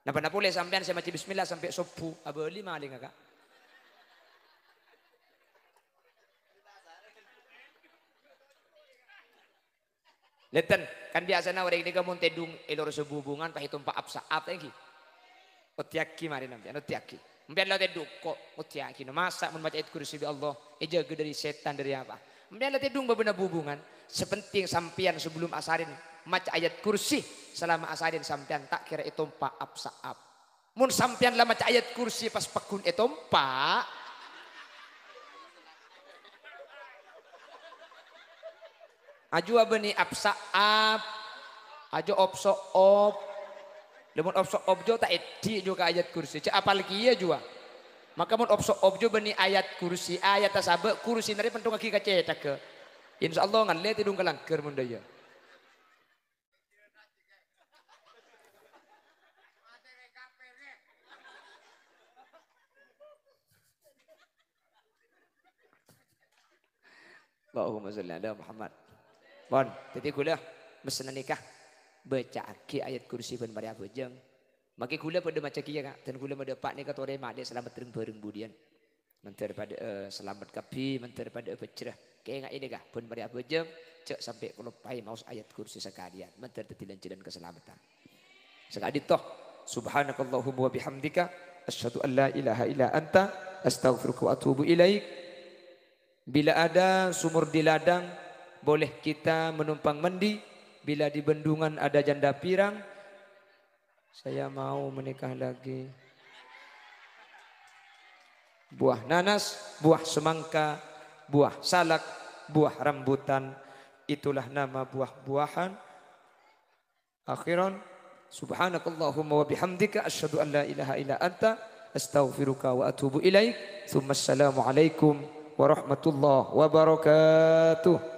Napa-napa polè sampèyan sè maca bismillah sampè' sobbhu, abâli malèngnga, Ka'. Nèten, kan biyasana orèng nèka mon tèdhung è lorosna bubungan, pas ètompa' ap-sa'ap, ta' ènggi? Oddhiyaghi marè sampèyan, oddhiyaghi. Sampèyan la tèdhung, ko' oddhiyaghi, no, masa' mon maca ayat kursi bi' Allah, èjâgâ dâri sètan, dâri apa? Sampèyan la tèdhung bâbâna bubungan, sè pentèng sampèyan sabellunna asarèn maca ayat kursi, salama asarèn sampèyan ta' kèra ètompa' ap-sa'ap. Mon sampèyan la maca ayat kursi pas pagghun ètompa', ajuwâ bânnè ap-sa'ap, ajuwâ op-so'op. Lamon op-so'op jiyâ ta' èdhi' jiyâ ka ayat kursi, jhâ' apal kèya jiyâ. Maka mon op-so'op jiyâ bânnè ayat kursi, ayat tasabâ', kursina rè pènthongngaghi ka cèthagghâ. Insyaallah ngallè tèdhung ka langghâr mon dâ' iyâ. Allahumma sholli ala Muhammad. Pon, dhâddhi ghulâ messena nèka, bâca'aghi ayat kursi bân marè abhâjâng. Mangkè ghulâ padâ maca kèya, Ka', dan ghulâ madâpa' nèka torè malè salamet rèng-bhâreng budiyân. Mandhâr padâ'â salamet kabbhi, mandhâr padâ'â bhâjrâ. Kaènga'è nèka, bân marè abhâjâng, jhâ' sampè' kaloppaè maos ayat kursi sakalèyan. Mandhâr dhâddhi lan-jhâlân kasalameddhân. Saka'dinto, subhanakallahumma wa bihamdika, asyhadu an la ilaha illa anta, astaghfiruka wa atubu ilaik. Bila ada sumur di ladang, boleh kita menumpang mandi. Bila di bendungan ada janda pirang, saya mau menikah lagi. Buah nanas, buah semangka, buah salak, buah rambutan, itulah nama buah-buahan. Akhiran, subhanakallahumma wa bihamdika, asyhadu an la ilaha illa anta, astaghfiruka wa atubu ilaik. Tsumma assalamualaikum warahmatullahi wabarakatuh.